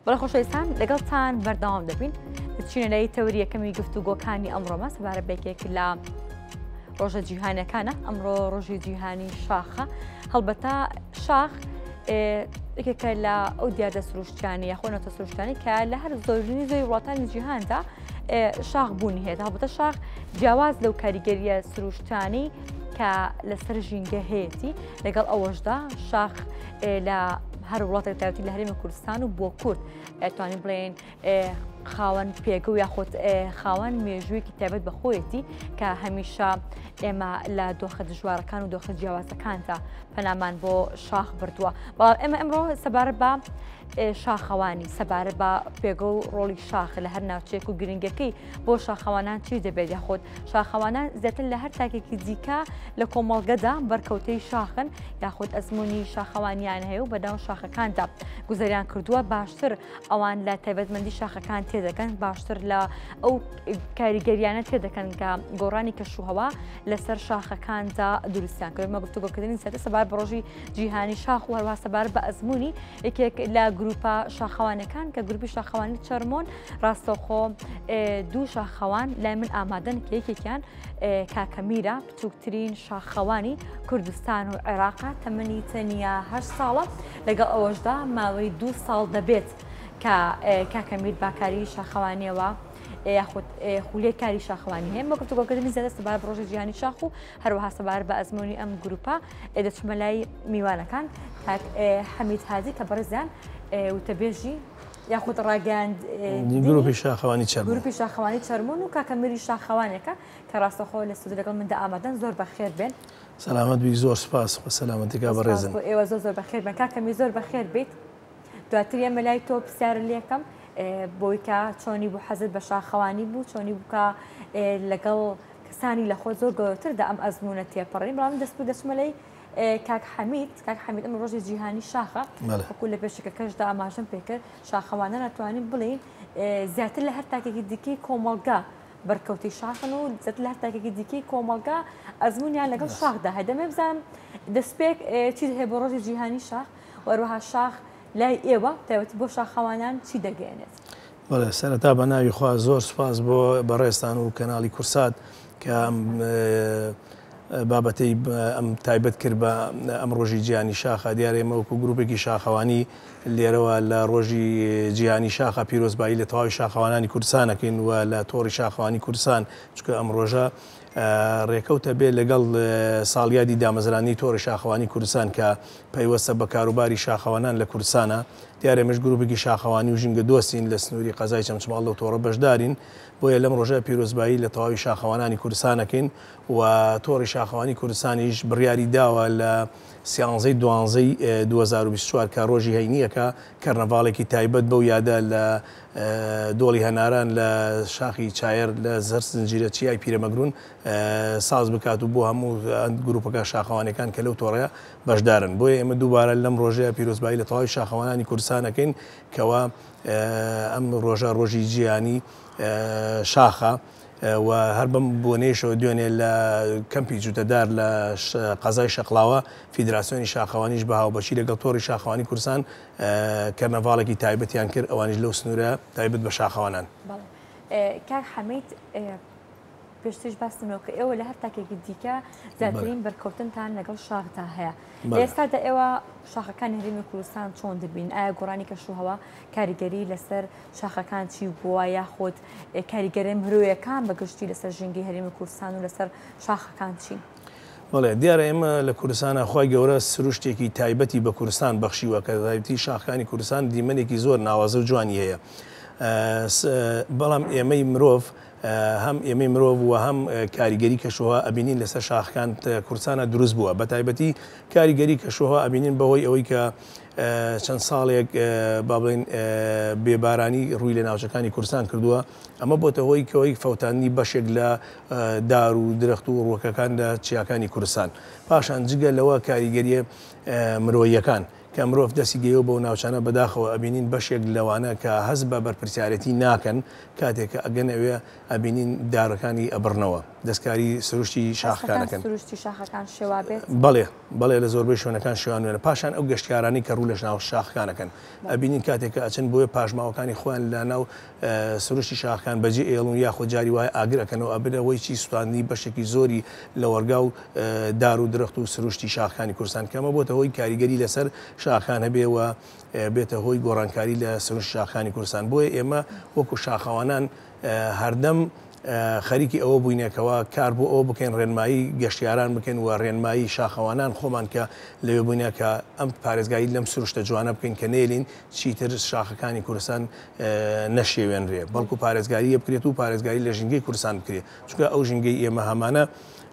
بەڵێ خۆشەویستان لەگەڵتان بەردەوام دەبین دەچینە لای تەوری یەکەمی گفتوگۆکانی ئەمڕۆمە سەبارەت بە یەکێک لە ڕۆژە جیهانەکانە ئەمڕۆ ڕۆژی جیهانی شاخە هەڵبەتە شاخ یەکێکە لە ئەو دیاردە سروشتیانی یاخۆ نەتە سروشتانی کە لە هەر زۆرینی زۆری وڵاتانی جیهاندا شاخ بوونی هەیە هەڵبەتە شاخ جیاواز لەو کاریگەریە سروشتانی کە لەسەر ژینگە هەیەی لەگەڵ ئەوەشدا شاخ لە هەر وڵاتێک تایبەتی لە هەرێمی کوردستان و بۆ کورد ئەتوانین بڵێن خاوەن پێگە و یاخود خاوەن مێژوویەکی تایبەت بە خۆیەتی کە هەمیشە ئێمە لە دۆخە دژوارەکان و دۆخە جیاوازەکاندا پەنامان بۆ شاخ بردووە بەڵام ئێمە ئەمڕۆ سەبارەت بە شاخەوانی سەبارەت بە پێگە و ڕۆڵی شاخ لە هەر ناوچەیەک و گرنگەکەی بۆ شاخەوانان چی دەبێت یاخود شاخەوانان زیاتر لە هەر تاکێکی دیکە لە کۆمەڵگەدا بەرکەوتەی شاخن یاخود ئەزمموی شاخەوانیان هەیە و بەناو شاخەکاندا گوزەریان کردووە باشتر ئەوان لە تایبەتمەندی شاخەکان تێدەگەن باشتر لە ئەو کاریگەریانە تێدەکەن کە گۆڕانی کەشوهەوا لەسەر شاخەکاندا دروستیان کرد مە گفتوگۆکردنی زیاتر سەبارەت بە ڕۆژی جیهانی شاخ و هەروەها سەبارەت بە ئەزمموی یەکێک لە گروپە شاخەوانەکان کە گروپی شاخەوانی چەرمۆن ڕاستەوخۆ دوو شاخەوان لای من ئامادەن کە یەکێکیان کاکەمیرە بچووکترین شاخەوانی کوردستان و عێراقا تەمەنی تەنیا هە ساڵە لەگەڵ ئەوەشدا ماوەی دوو ساڵ دەبێت کە کاکەمیر باکاری شاخەوانیەوە یاخود خولێ کاری شاخەوانی هەیە بە گفتوگۆکردنی زیاتر سەبارەت بە ڕۆژی جیهانی شاخ و هەروەها سەبارەت بە ئەزمموی ئەم گروپە دەچمە لای میوانەکان کاک حەمید هادی کە بەڕێزیان وتەبێژی یاخود ڕاگەیاند گروپی شاخەوانی چەرموون گروپی شاخەوانی چەرموون و کاکە میری شاخەوانێکە کە ڕاستەخۆ لە ستودیۆ لەگەڵ مندا ئامادەن زۆر بەخێر بێن. سەلامەت بی زۆر سپاس بە سەلامەتی کا بەڕێزن. بۆ ئێوە زۆر زۆر بەخێر بن کاکە میر زۆر بەخێر بیت. دواتر ئێمە لای تۆ پرسیار لێکەم بۆی کە چۆنی بوو حەزت بە شاخەوانی بوو چۆنی بوو کە لەگەڵ کەسانی لە خۆت زۆر گەورەتردا ئەم ئەزموونە تێپەڕین بەڵام دەست و دەچمە لای کاک حەمید کاک حەمید ئەمە ڕۆژی جیهانی شاخە وەکو لە پێشەکەکەشدا ئاماژەم پێکرد شاخەوانان ئەتوانین بڵێین زیاتر لە هەر تاکێکی دیکەی کۆمەڵگا بەرکەوتەی شاخن و زیاتر لە هەر تاکێکی دیکەی کۆمەڵگا ئەزمونیان لەگەڵ شاخدا هەیە دەمێ بزانم دەستپێک چی هەیە بۆ ڕۆژی جیهانی شاخ و هەروەها شاخ لای ئێوە تایبەتی بۆ شاخەوانان چی دەگەیەنێت؟ بەڵێ سەرەتا بە ناوی خوا زۆر سوپاس بۆ بەڕێزتان و کەناڵی کورسات کە ئەم بابەتەی ئەم تایبەت کرد بە ئەم ڕۆژی جیهانی شاخە دیارە ئێمە وەکو گروپێکی شاخەوانی لێرەوە لە ڕۆژی جیهانی شاخە پیرۆزبایی لە تەواوی شاخەوانانی کوردستانەکەین و لە تۆڕی شاخەوانی کوردستان چونکە ئەم ڕۆژە ڕێکەوتە بێ لەگەڵ ساڵیادی دامەزرانی تۆڕی شاخەوانی کوردستان کە پەیوەستە بە کاروباری شاخەوانان لە کوردستانە دیارە ئێمەش گروپێکی شاخەوانی و ژینگە دۆستین لە سنووری قەزای چەمچماڵ لەو تۆڕە بەشدارین بۆیە لەم ڕۆژە پیرۆزبایی لە تەواوی شاخەوانانی کوردستان ئەکەین و تۆڕی شاخەوانی کوردستانیش بڕیاری داوە لە سیانزەی دوانزەی 2024 کە ڕۆژی هەینییەکە کەرنەڤاڵێکی تایبەت بەو یادە لە دۆڵی هەناران لە شاخی چایەر لە سەر زنجیرە چیای پیرەمەگرون ساز بکات و بۆ هەموو گروپەکە شاخەوانەکان کە لەو تۆڕەیە بەشدارن بۆیە ئێمە دووبارە لەم ڕۆژەیە پیرۆزبایی لە تەواوی شاخەوانانی کوردستان ئەکەین کەوا ئەم ڕۆژە ڕۆژی جیهانی شاخە و هەر بەم بۆنەیەشەوە دوێنێ لە کەمپی جوتەدار لە قەزای شەقڵاوە فیدراسیۆنی شاخەوانیش بە هاوبەشی لەگەڵ تۆڕی شاخەوانی کوردستان کەرنەڤاڵێکی تایبەتیان کرد ئەوانیش لەو سنوورە تایبەت بە شاخەوانان. کاک حەمید پێشتریش باستمەوە کە ئێوە لە هەر تاکێکی دیکە زیاترین بەرکەوتنتان لەگەڵ شاخدا هەیە لە ئێستادا ئێوە شاخەکانی هەرێمی کوردستان چۆن دەبین ئایا گۆڕانی کەشوهەوا کاریگەری لەسەر شاخەکان چی بووە یاخود کاریگەرە مرۆیەکان بە گشتی لەسەر ژینگەی هەرێمی کوردستان و لەسەر شاخەکان چین؟ بەڵێ دیارە ئێمە لە کوردستانە خوای گەورە سروشتێکی تایبەتی بە کوردستان بەخشیوە کە تایبەتی شاخەکانی کوردستان دیمەنێکی زۆر ناوازە و جوانی هەیە بەڵام ئێمەی مرۆڤ هەم ئێمەی مرۆڤ و هەم کاریگەری کەشوهەوا ئەبینین لەسەر شاخەکان کوردستانە دروست بووە بە تایبەتی کاریگەری کەشوهەوا ئەبینین بەهۆی ئەوەی کە چەند ساڵێک با بڵێین بێبارانی ڕووی لە ناوچەکانی کوردستان کردووە ئەمە بۆتە هۆی کەوەی فەوتاندنی بەشێک لە دار و درەخت و ڕووەکەکان لە چیاکانی کوردستان پاشان جگە لەوە کاریگەریە مرۆییەکان کە مرۆڤ دەستی گەیەوە بەو ناوچانە بەداخەوە ئەبینین بەشێک لەوانە کە هەست بە بەرپرسیارێتی ناکەن کاتێک کە ئەگەن ئەوێ ئەبینین دارەکانی ئەبڕنەوە. دەستکاری سروشتی شاخەکان ئەکەن. سروشتی شاخەکان شێوابێت؟ بەڵێ بەڵێ لە زۆربەی شوێنەکان شێوانوێنە. پاشان ئەو گەشتیارانەی کە ڕوو لە ناو شاخەکان ئەکەن ئەبینین کاتێک کە ئەچن بۆیە پاشماوەکانی خۆیان لە ناو سروشتی شاخەکان بەجێ ئێڵن یاخود جاری وایە ئاگر ئەکەنەوە ئەبنە هۆی چی سوتاندنی بەشێکی زۆری لەوەڕگا و دار و درەخت و سروشتی شاخەکانی کوردستان کە ئەمە بۆتە هۆی کاریگەری لەسەر شاخەکان هەبێ و بێتە هۆی گۆڕانکاری لە سروشتی شاخەکانی کوردستان بۆیە ئێمە وەکو شاخەوانان هەردەم خەریکی ئەوە بووینە کەوا کار بۆ ئەوە بکەین ڕێنمایی گەشتیاران بکەین و ڕێنمایی شاخەوانان خۆمان کە لەوێ بووینە کە ئەم پارێزگاری لەم سروشتە جوانە بکەین کە نێلین چیتر شاخەکانی کوردستان نەشێوێنرێ بەڵکو پارێزگاری بکرێت و پارێزگاری لە ژینگەی کوردستان بکرێت چونکە ئەو ژینگەی ئێمە هەمانە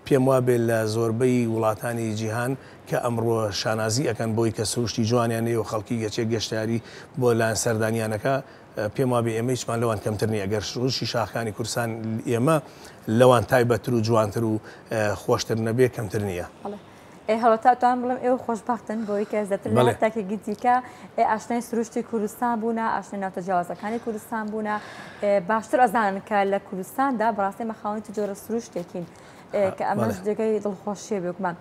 پێم وابێ لە زۆربەی وڵاتانی جیهان کە ئەمڕۆ شانازی ئەکەن بۆی کە سروشتی جوانیان هەیە و خەڵکی گەچێک گەشتیاری بۆ لایەن سەردانیانەکە پێم وابێ ئێمە هیچمان لەوان کەمتر نییە، گەر سروشتی شاخەکانی کوردستان ئێمە لەوان تایبەتتر و جوانتر و خۆشتر نەبێ کەمتر نییە. بەڵێ هەڵبەتە ئەتوانم بڵێم ئێوە خۆشبەختن بەوەی کە زیاتر لە هەر تاکێکی دیکە ئاشنای سروشتی کوردستان بوونە، ئاشنای ناوچە جیاوازەکانی کوردستان بوونە، باشتر ئەزانن کە لە کوردستاندا بەڕاستی ئێمە خاوەنی چ جۆرە سروشتێکین کە ئەمەش جێگەی دڵخۆشیە بێگومان.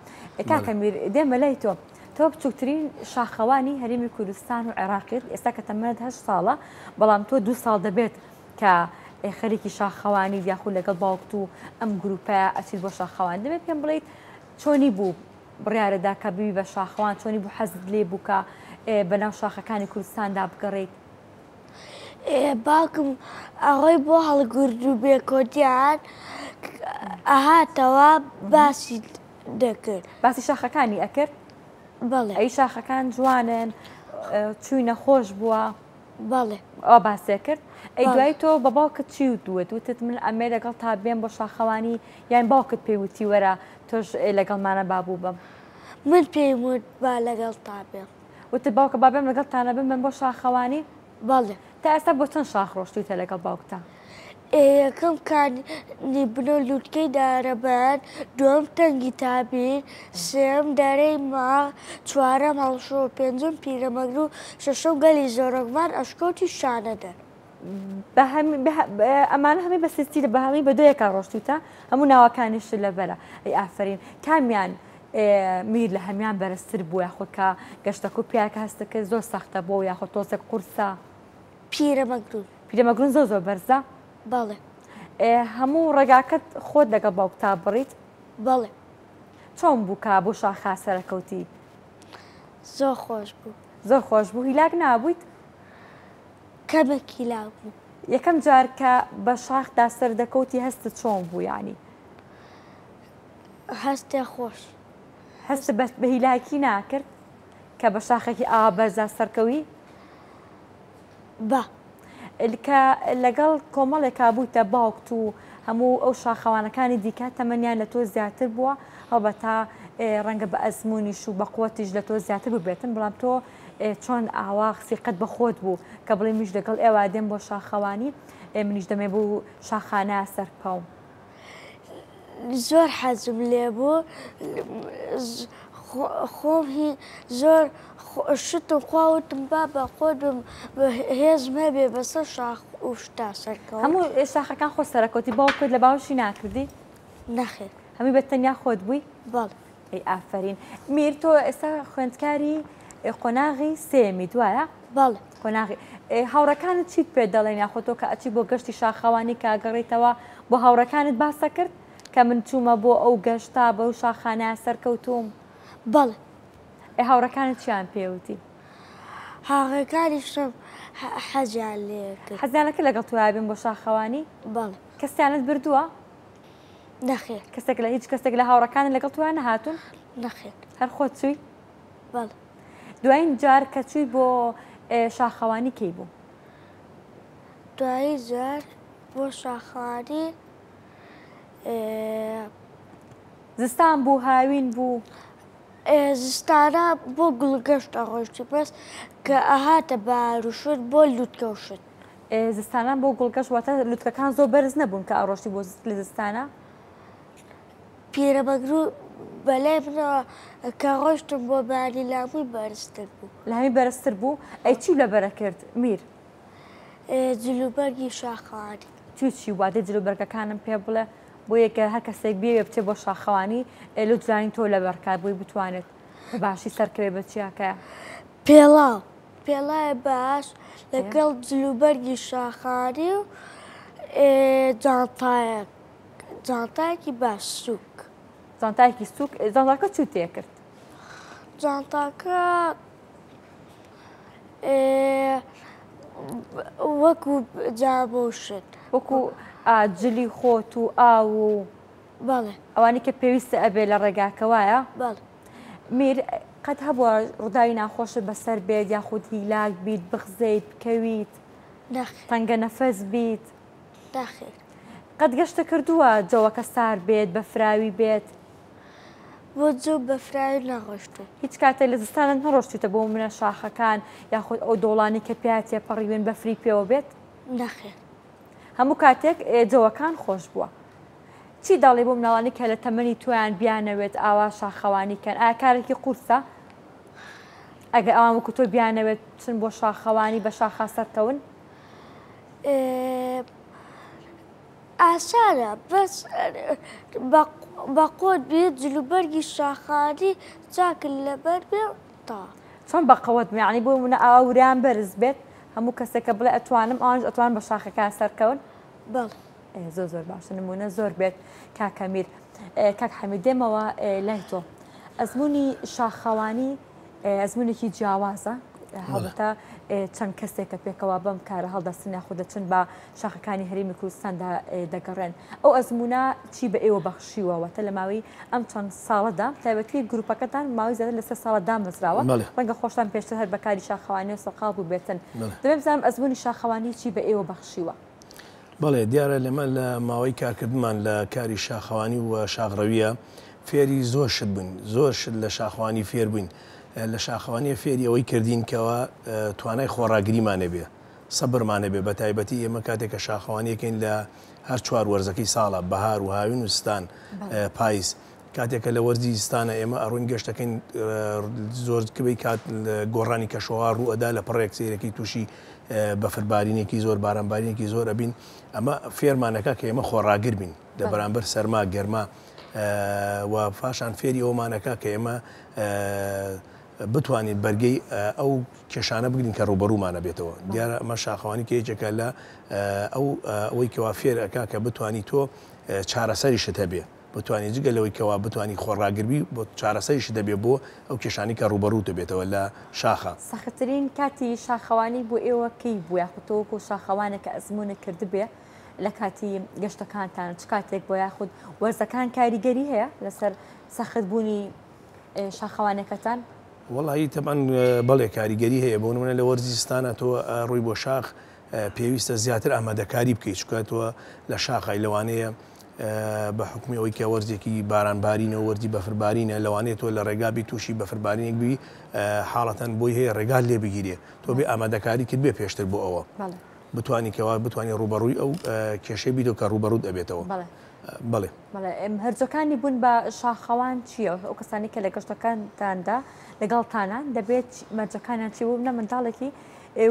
کاکە میر دێمە لای تۆ. تۆ بچووکترین شاخەوانی هەرێمی کوردستان و عێراقیت، ئێستا کە تەمەنت هەشت ساڵە، بەڵام تۆ دوو ساڵ دەبێت کە خەریکی شاخەوانیت یاخود لەگەڵ باوکت و ئەم گروپە ئەچیت بۆ شاخەوان. دەبێت پێم بڵێیت چۆنی بوو بڕیارەدا کە ببی بە شاخەوان، چۆنی بوو حەزت لێ بوو کە بەناو شاخەکانی کوردستاندا بگەڕێیت؟ باوکم ئەڕۆی بۆ هەڵگورد و بێکۆدیان ئەهاتەوە باسی دەکرد. باسی شاخەکانی ئەکرد؟ بەڵێ. ئەی شاخەکان جوانن چووینە خۆش بووە؟ بەڵێ. ئەوە باسێ کرد. ئەی دوای تۆ بە باوکت چی وتوت؟ وتت من ئەمێ لەگەڵ تا بێم بۆ شاخەوانی یان باوکت پێی وتی وەرە تۆش لەگەڵمانە با بوو بم؟ من پێیم وت با لەگەڵ تا بێم. وتت باوکە با بێم لەگەڵتانە بم بۆ شاخەوانی؟ بەڵێ. تا ئێستا بۆ چەند شاخ ڕۆشتوویتە لەگەڵ باوکتا؟ یەکەم کانی بنۆ لوتکەی دارەبەن، دووەم تەنگی تابیر، سێیەم دەرەی ماغ، چوارەم هەڵشۆ، پێنجەم پیرەمەگرو و شەشەم گەلی زۆرەگمان ئەشکەوتی شانەدەر. ئەمانە هەمووی بە سلسیلە بە هەمووی بە دوێکا ڕۆشتووتە هەموو ناوەکانیشت لەبەرە ئەی ئافەرین کامیان میر لە هەمان بەرزتر بوو یاخود کە گەشتەکە و پیاکە هەستە کرد زۆر سەختە بۆ یاخود تۆزێک قورسە؟ پیرەمەگرون. پیرەمەگرون زۆر زۆر بەرزە؟ بەڵێ. هەموو ڕێگاکەت خۆت لەگەڵ باوکتا بڕیت؟ بەڵێ. چۆن بوو کە بۆ شاخا سەرەکەوتی؟ زۆر خۆش بوو. زۆر خۆش بوو هیلاک نابوویت؟ کەمێک هیلاک بووم. یەکەم جار کە بە شاخدا سەردەکەوتی هەستت چۆن بوو یانی؟ هەستێ خۆش. هەست بە هیلاکی ناکرد کە بە شاخێکی ئاوا بەرزا سەرکەوی؟ بە. کە لەگەڵ کۆمەڵێکا بوویتە باوکت و هەموو ئەو شاخەوانەکانی دیکە تەمەنیان لە تۆ زیاتر بووە، هەڵبەتە ڕەنگە بە ئەزموونیش و بە قوتیش لە تۆ زیاتر ببێتن، بەڵام تۆ چۆن ئاوا سیقەت بە خۆت بوو کە بڵێ منیش لەگەڵ ئێوە دێم بۆ شاخەوانی، منیش دەمێ بوو شاخانە سەرکەوم؟ زۆر حەزم لێ بوو خۆم هی زۆر شتم خوا وتم بابە خۆت بم هێزم هەبێ بەسەر شاخ و شتا سەرکەوم. هەموو شاخەکان خۆت سەرەکەوتی باوکت لە باوەشی ناکردی؟ نەخێر. هەمووی بە تەنیا خۆت بووی؟ بەڵێ. ئەی ئافەرین. میر تۆ ئێستا خوێندکاری قۆناغی سێیەمیت وایە؟ بەڵێ. قۆناغی هاوڕێکانت چیت پێ دەڵێن یاخۆ تۆ کە ئەچی بۆ گەشتی شاخەوانی کە ئەگەڕێیتەوە بۆ هاوڕێکانت باسە کرد کە من چوومە بۆ ئەو گەشتە بەو شاخانە سەرکەوتووم؟ بەڵێ. ئێ هاوڕێکانت چیان پێ وتی؟ هاوڕێکانیشم حەزیان لێ کرد. حەزیان کرد لەگەڵ تۆیا بێن بۆ شاخەوانی؟ بەڵێ. کەسیانت بردووە؟ نەخێر. کەسێک لە هیچ کەسێک لە هاوڕەکانت لەگەڵ تۆیا نەهاتوون؟ نەخێر. هەر خۆت چووی؟ بەڵێ. دوایین جار کە چووی بۆ شاخەوانی کەی بوو؟ دوایین جار بۆ شاخەوانی زستان بوو هاوین بوو؟ زستانە بۆ گوڵگەشت ئەڕۆیشتین بەس کە ئەهاتە بەهار و شت بۆ لوتکە و شت. زستانان بۆ گوڵگەشت واتە لوتکەکان زۆر بەرز نەبوون کە ئەڕۆشتی بۆ لە زستانە؟ پیرەمەگرو بەلای منەوە کە ڕۆشتم بۆ بەیانی لامووی بەرزتر بوو. لە هەمی بەرزتر بوو؟ ئەی چی لەبەرە کرد میر؟ جلوبەرگی شاخەوانی. چی و چی بوو؟ ئەدەی جلوبەرگەکانم پێ بڵێ. بۆیە گەر هەر کەسێک بیەوێ بچێ بۆ شاخەوانی لۆ جلانی تۆ لەبەر کات بۆی بتوانێت بە باشی سەرکەوێ بە چیاکەیا. پێڵاو، پێڵاوێ باش لەگەڵ جلوبەرگی شاخانی و جانتایەک، جانتایەکی باش سووک. جانتایەکی سووک، جانتاکە چوو تێکرد؟ جانتاکە وەکو جامە و شت. وەکو جلی خۆت و ئاو و بەڵێ. ئەوانەی کە پێویستە ئەبێ لە ڕێگاکە وایە؟ بەڵێ. میر قەت هەبووە ڕووداوی ناخۆشت بەسەر بێت یاخود هیلاک بیت بخزێیت بکەویت؟ نەخێر. تەنگە نەفەس بیت؟ نەخێر. قەت گەشتە کردووە جەوەکە سارد بێت بەفراوی بێت؟ بۆ جەو بەفراوی نەڕۆشتووم. هیچ کاتێک لە زستانت نەڕۆشتوویتە بۆ منە شاخەکان یاخود ئەو دۆڵانەی کە پیا تێپەڕیون بەفری پێوە بێت؟ نەخێر. هەموو کاتێک جەوەکان خۆش بووە. چی دەڵێی بۆ مناڵانی کە لە تەمەنی تۆیان بیانەوێت ئاوا شاخەوانی کەن؟ ئایا کارێکی قورسە؟ ئەگەر ئەوان وەکو تۆ بیانەوێت بچن بۆ شاخەوانی بە شاخا سەرکەون؟ ئاسانە بەس بە قۆت بێ جلوبەرگی شاخانی چاکت لەبەر بێ و تەواو. چۆن بە قەوەت بم یانی بۆ نمونە ئاوا وریان بەرز بێت هەموو کەسێک کە بڵێ ئەتوانم ئەوانش ئەتوان بە شاخەکان سەرکەون؟ بەڵێ. زۆر زۆر باشە نمونە زۆر بێت کاک ئەمیر. کاک حەمید دێمەوە لای تۆ ئەزمموی شاخەوانی ئەزمونێکی جیاوازە هەڵبەتە چەند کەسێکە پێکەوە بەم کارە هەڵدەستن یاخود دەچن بە شاخەکانی هەرێمی کوردستاندا دەگەڕێن ئەو ئەزمونە چی بە ئێوە بەخشیوە واتە لە ماوەی ئەم چەند ساڵەدا تایبەتی گروپەکەتان ماوەی زیاتر لەسەر ساڵە دامەزراوە ڕەنگە خۆشتان پێشتر هەر بەکاری شاخەوانی و سەرقاڵ بوو بێتن دەبێت بزانم ئەزمونی شاخەوانی چی بە ئێوە بەخشیوە. بەڵێ دیارە لەمە لە ماوەی کارکردنمان لە کاری شاخەوانی و شاخڕەویە فێری زۆر شت بووین زۆر شت لە شاخەوانی فێر بووین لە شاخەوانیە فێری ئەوەی کردین کەوا توانای خۆڕاگریمان هەبێ سەبرمان هەبێ بە تایبەتی ئێمە کاتێک کە شاخەوانیەکەین لە هەر چوار وەرزەکەی ساڵە بەهار و هاوین و زستان پایز کاتێک کە لە وەرزی زستانە ئێمە ئەڕۆین گەشتەکەین زۆر کبەی کات گۆڕانی کەشوهەوا ڕوو ئەدا لە پڕێک سەیرەکەی تووشی بەفربارینێکی زۆر بارانبارینێکی زۆر ئەبین ئەمە فێرمانەکە کە ئێمە خۆڕاگر بین لە بەرامبەر سەرما گەرما و پاشان فێری ئەومانەکە کە ئێمە بتوانین بەرگەی ئەو کێشانە بگرین کە ڕووبەڕوومانە بێتەوە دیارە ئەمە شاخەوانی کە یەکێکە لە ئەو ئەوەی کەوا فێر ئەکا کە بتانی تۆ چارەسەریشت هەبێ بتوانی جگە لەوەی کەوا بتوانی خۆڕاگربی بۆ چارەسەریشت دەبێ بۆ ئەو کێشانەی کە ڕووبەڕووت دەبێتەوە لە شاخا. سەختترین کاتی شاخەوانی بۆ ئێوە کەی بوو یاخود تۆ وەکو شاخەوانێک کە ئەزموونت کردبێ لە کاتی گەشتەکانتان چ کاتێک بووە یاخود وەرزەکان کاریگەری هەیە لەسەر سەخت بوونی شاخەوانەکەتان؟ وەڵایی تەبعەن بەڵێ کاریگەری هەیە بۆ نمونە لە وەرزی زستانە تۆ ڕووی بۆ شاخ پێویستە زیاتر ئامادەکاری بکەیت چونکە تۆ لە شاخای لەوانەیە بە حوکمی ئەوەی کە وەرزێکی باران بارینە و وەرزی بەفر بارینە لەوانەیە تۆ لە ڕێگا بی تووشی بەفر بارینێک بی حاڵەتەن بۆی هەیە ڕێگات لێ بگیرێ تۆ بێ ئامادەکاری کرد بێ پێشتر بۆ ئەوە بتانی کەوا بتانی ڕوبەڕووی ئەو کێشەی بیتەوە کە ڕوبەڕوت ئەبێتەوە بەڵێ. مەرجەکانی بوون بە شاخەوان چییە؟ ئەو کەسانی کە لە گەشتەکانتاندا لەگەڵتانان دەبێت مەرجەکانیان چی بوو؟ نە منداڵێکی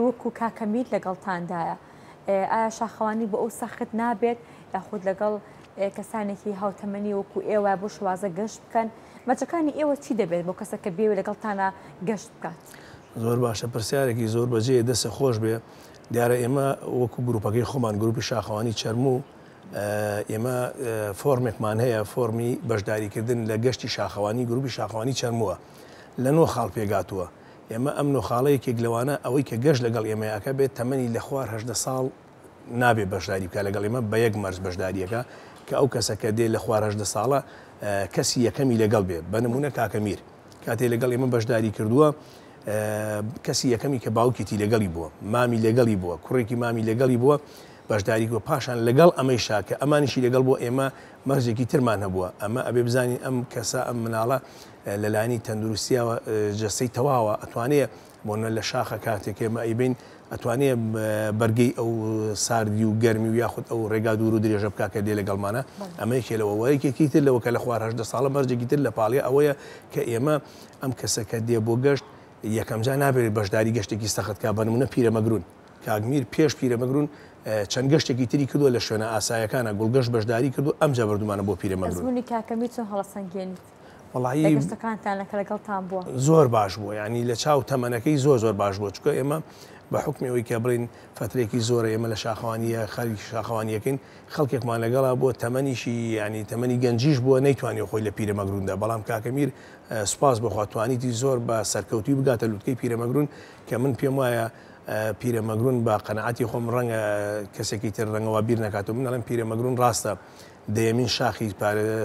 وەکو کاکە میر لەگەڵتاندایە ئایا شاخەوانی بۆ ئەو سەخت نابێت یاخود لەگەڵ کەسانێکی هاوتەمەنی وەکو ئێوە بۆ شوازە گەشت بکەن مەرجەکانی ئێوە چی دەبێت بۆ کەسە کە بێوێ لەگەڵتانە گەشت بکات؟ زۆر باشە پرسیارێکی زۆر بەجێ دەسە خۆش بێ دیارە ئێمە وەکو گروپەکەی خۆمان گروپی شاخەوانی چەرموو ئێمە فۆرمێکمان هەیە فۆرمی بەشداریکردن لە گەشتی شاخەوانی گروپی شاخەوانی چەرمووە لە نۆ خاڵ پێگاتووە ئێمە ئەم نۆ خاڵە یەکێک لەوانە ئەوەی کە گەشت لەگەڵ ئێمەیە ئەکا بێت تەمەنی لە خوار 18 ساڵ نابێ بەشداری بکات لەگەڵ ئێمە بە یەک مەرج بەشداریەکە کە ئەو کەسە کە دێ لە خوار 18 ساڵە کەسی یەکەمی لەگەڵ بێ بە نمونە کاکە میر کاتێ لەگەڵ ئێمە بەشداری کردووە کەسی یەکەمی کە باوکێتی لەگەڵی بووە مامی لەگەڵی بووە کوڕێکی مامی لەگەڵی بووە بەشداری کردووە پاشان لەگەڵ ئەمەیشا کە ئەمانیشی لەگەڵ بووە ئێمە مەرجێکی ترمان هەبووە ئەمە ئەبێ بزانین ئەم کەسە ئەم مناڵە لەلایەنی تەندروستیەوە جەستەی تەواوە ئەتوانێ بۆ نە لە شاخە کاتێک ئێمە ئەیبین ئەتوانێ بەرگەی ئەو ساردی و گەرمی و یاخود ئەو ڕێگا دوور و درێژە بکا کە دێ لەگەڵمانە ئەمە یەکێ لەوە وە یەکێکی تر لەوە کە لە خوار 18 ساڵە مەرجێکی تر لە پاڵێ ئەوەیە کە ئێمە ئەم کەسە کە دێ بۆ گەشت یەکەمجا نابێت بەشداری گەشتێکی سەخت کا بە نمونە پیرەمەگرون کاک میر پێش پیرەمەگرون چەند گەشتێکی تری کردووە لە شوێنە ئاسایەکانە گوڵگەشت بەشداری کردو ئەمجا بردومانە بۆ پیرەمەگرون. ئەزموونی کاکە میر چۆن هەڵەسەنگێنیت؟ وەڵایی لە گەشتەکانتانە کە لەگەڵتان بووە؟ زۆر باش بووە یانی لە چاو تەمەنەکەی زۆر زۆر باش بووە چونکە ئێمە بە حوکمی ئەوەی کە بڵێین فەترەیەکی زۆرە ئێمە لە شاخەوانییە خەریکی شاخەوانییەکەین خەڵکێکمان لەگەڵا بووە تەمەنیشی یانی تەمەنی گەنجیش بووە نەیتوانیوە خۆی لە پیرەمەگروندا بەڵام کاکە میر سوپاس بۆ خوا توانیتی زۆر بە سەرکەوتووی بگاتە لوتکەی پیرەمەگرون کە من پێم وایە پیرەمەگرون بە قەناعەتی خۆم ڕەنگە کەسێکی تر ڕەنگە وا بیر نەکاتەوە من ئەڵێم پیرەمەگرون ڕاستە دەیەمین شاخی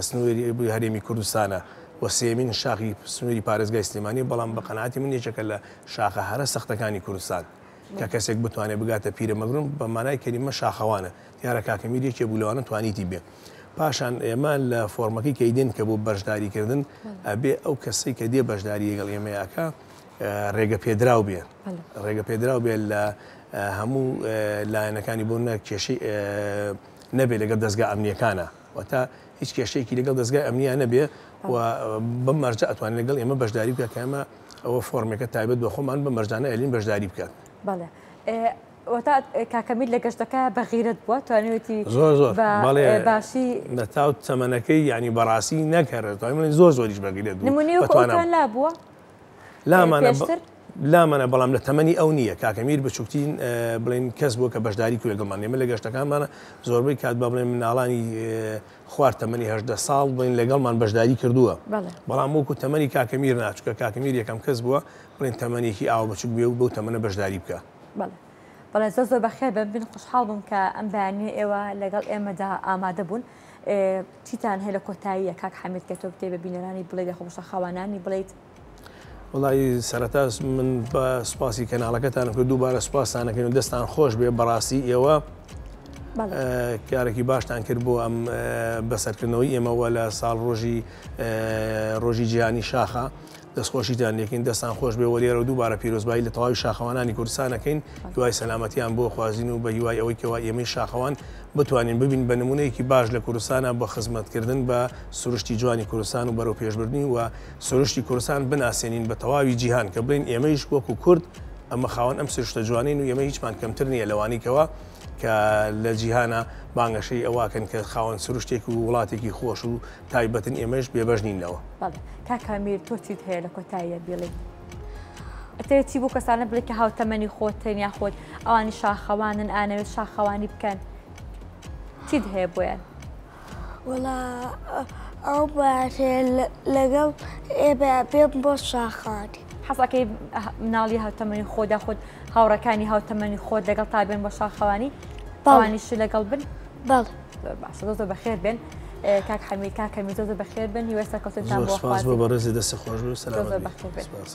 سنووری هەرێمی کوردستانە و سێیەمین شاخی سنووری پارێزگای سلێمانی بەڵام بە قەناعەتی من یەکێکە لە شاخە هەرە سەختەکانی کوردستان کە کەسێک بتوانێت بگاتە پیرەمەگرون بە مانای کەلیمە شاخەوانە دیارە کاکە میر یەکێ بوو لەوانە توانیتی بێ پاشان ئێمە لە فۆرمەکەی کە ئەیدەین کە بۆ بەشداریکردن ئەبێ ئەو کەسەی کە دێ بەشداری لەگەڵ ئێمە ئەکا ڕێگە پێدراو بێ ڕێگە پێدراو بێ لە هەموو لایەنەکانی بۆ نە کێشەی نەبێ لەگەڵ دەستگا ئەمنیەکانە واتە هیچ کێشەیەکی لەگەڵ دەستگای ئەمنیان نەبێ و بەم مەرجە ئەتوانێت لەگەڵ ئێمە بەشداری بکات کە ئێمە ئەوە فۆرمێکە تایبەت بە خۆمان بە مەرجانە ئەلین بەشداری بکات. بەڵێ وەتا کاکە میر لە گەشتەکە بە غیرەت بووە توانیوێتی زۆر زۆر بە باشی نەتاو تەمەنەکەی یعنی بەڕاستی نەکەرە توانیم زۆر زۆریش بە غیرەت بوو نمونەی وەکو ئەوتان لا بووە لامانە لامانە بەڵام لە تەمەنی ئەو نییە کاکە میر بچووکترین بڵێن کەس بووە کە بەشداری کرد لەگەڵمان ئێمە لە گەشتەکانمانە زۆربەی کات با بڵێن مناڵانی خوار تەمەنی 18 ساڵ بڵێن لەگەڵمان بەشداری کردووە بەڵام وەکو تەمەنی کاکە میر نا چونکە کاکە میر یەکەم کەس بووە بڵێن تەمەنێکی ئاوا بچووک بێ و بەو تەمەنە بەشداری بکا. بەڵێ بەڵێ زۆر زۆر بەخێر بن من خۆشحاڵ بووم کە ئەم بەیانییە ئێوە لەگەڵ ئێمەدا ئامادە بوون چیتان هەیە لە کۆتاییە کاک حەمید کە تۆ بتەوێ بە بینەرانی بڵێیت یاخۆ بە شاخەوانانی بڵێیت؟ وەڵایی سەرەتا من بە سوپاسی کەناڵەکەتانم کرد دووبارە سوپاستان ئەکەین و دەستان خۆش بێ بەڕاستی ئێوە کارێکی باشتان کرد بۆ ئەم بەسەرکردنەوەی ئێمەوە لە ساڵ ڕۆژی ڕۆژی جیهانی شاخە دەستخۆشیتان لێکەین دەستان خۆش بێ وەلێرەوە دووبارە پیرۆزبایی لە تەواوی شاخەوانانی کوردستان ئەکەین هیوای سەلامەتیان بۆ خوازین و بە هیوای ئەوەی کەوا ئێمەی شاخەوان بتوانین ببین بە نمونەیەکی باش لە کوردستانا بە خزمەتکردن بە سروشتی جوانی کوردستان و بەرەو پێشبردنی و سروشتی کوردستان بناسێنین بە تەواوی جیهان کە بڵێین ئێمەیش وەکو کورد ئەمە خاوەن ئەم سروشتە جوانەین و ئێمە هیچمان کەمتر نییە لەوانەی کەوا کە لە جیهانا بانگەشەی ئەوەکەن کە خاوەن سروشتێک و وڵاتێکی خۆش و تایبەتن ئێمەش بێبەش نین لەوە. بەڵێ کاک ئەمیر تۆ چیت هەیە لە کۆتاییە بیڵێی؟ ئەتەوێت چی بۆ کەسانە بڵێ کە هاوتەمەنی خۆتن یاخود ئەوانی شاخەوانن ئانەوێت شاخەوانی بکەن چیت هەیە بۆیان؟ وەڵا ئەو باشەیە لەگەڵ ئێمە بێم بۆ شاخانی. حەزەکەی مناڵی هاوتەمەنی خۆت یاخود هاوڕێکانی هاوتەمەنی خۆت لەگەڵ تا بێن بۆ شاخەوانی ئەوانیش لەگەڵ بن؟ بەڵێ. زۆر باشە زۆر زۆر بەخێر بێن کاک حەمید کاک حەمید زۆر زۆر بەخێر بن هیوای سەرکەوتنتان بۆ سپاس بۆ بەڕێزی دەست خۆش بێ و سەلامەت زۆر زۆر بەخێر بێن. سپاس.